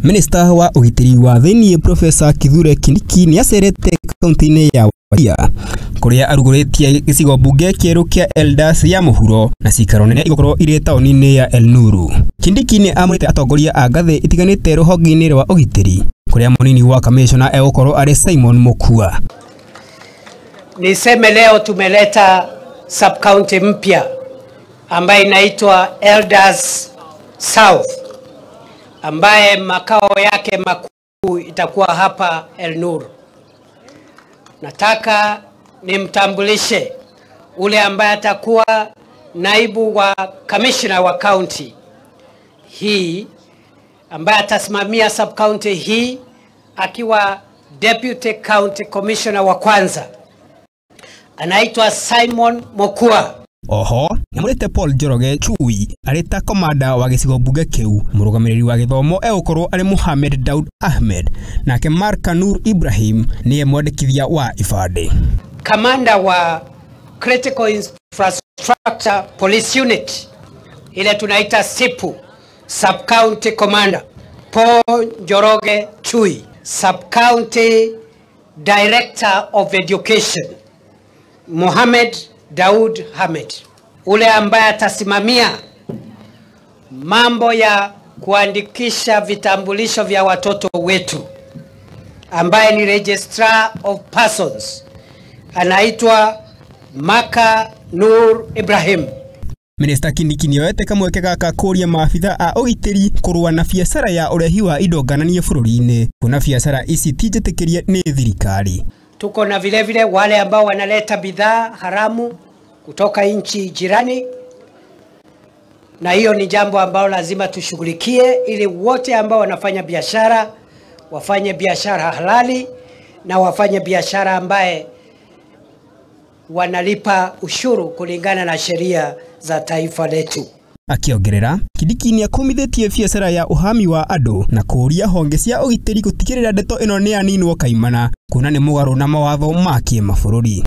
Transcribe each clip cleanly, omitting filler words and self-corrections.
Minista wa ũgitĩri wa thĩiniĩ Profesa Kithure Kindiki nĩacerete kaunti-inĩ ya Wajir kũrĩa arugũrĩtie gĩcigo mbunge kĩerũ kĩa Eldas ya mũhuro na cikaro nene igũkorwo irĩ taũni-inĩ ya El Nuru. Kindiki nĩ amũrĩte atongoria a ngathĩ itiganĩte rũhonge-inĩ rwa ũgitĩri kũrĩa mũnini wa kamishona egũkorwo arĩ Simon Mokua. Niseme leo tumeleta sub county mpya ambaye inaitwa Eldas South, ambaye makao yake makuu itakuwa hapa El Nur. Nataka nimtambulishe ule ambaye atakuwa naibu wa kamishna wa county hii, ambaye atasimamia sub county hii akiwa deputy county commissioner wa kwanza. Anaitwa Simon Mokua. Oho nĩamũrĩte Paul Njoroge Chui arĩ ta komanda wa gĩcigo mbunge kĩu. Mũrũgamĩrĩri wa gĩthomo egũkorwo arĩ Mohamed Daud Ahmed, nake Mark Nur Ibrahim nĩye mwandĩkithia wa ibandĩ. Kamanda wa Critical Infrastructure Police Unit ile tunaita SIPU, Sub County Commander Paul Njoroge Chui, Sub County Director of Education Mohamed Daud Ahmed, ule ambaye atasimamia mambo ya kuandikisha vitambulisho vya watoto wetu, ambaye ni Registrar of Persons, anaitwa Maka Nur Ibrahim. Minista Kindiki nĩoete kamweke gaka kũria maabitha a ũgitĩri kũrũa na biacara ya ũrehi wa indo ngananie bũrũri-inĩ, kuona biacara ici ti njĩtĩkĩrie nĩ thirikari. Tuko na vile vile wale ambao wanaleta bidhaa haramu kutoka nchi jirani, na hiyo ni jambo ambalo lazima tushughulikie ili wote ambao wanafanya biashara wafanye biashara halali na wafanye biashara ambaye wanalipa ushuru kulingana na sheria za taifa letu. Akiongerera, Kindiki nĩakumithĩtie biacara ya ũhami wa andũ na kũũria honge cia ũgitĩri gũtigĩrĩra ndeto ĩno nĩyaninwo kaimana, kuona nĩ mũgarũ na mawatho ma kĩmabũrũri.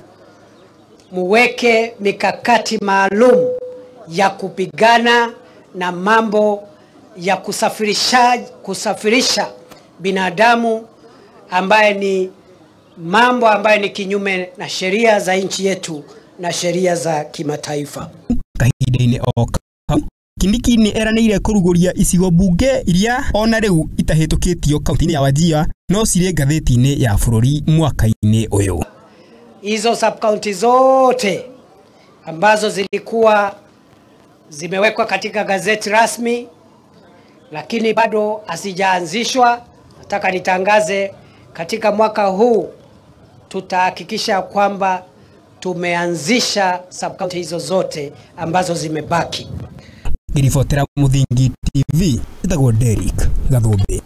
Muweke mikakati maalum ya kupigana na mambo ya kusafirisha binadamu, ambaye ni mambo ambayo ni kinyume na sheria za nchi yetu na sheria za kimataifa. Kahinda-inĩ o kau, Kindiki nĩ eranĩire kũrugũria icigo mbunge iria ona rĩu itahĩtũkĩtio kaunti-inĩ ya Wajir no cirĩ ngathĩti-inĩ ya bũrũri mwaka-inĩ ũyũ. Hizo sub county zote ambazo zilikuwa zimewekwa katika gazeti rasmi lakini bado hazijaanzishwa, nataka nitangaze katika mwaka huu tutahakikisha kwamba tumeanzisha sub county hizo zote ambazo zimebaki. Ngiribotera Muthingi TV, njĩtagwo Derrick Gathumbi.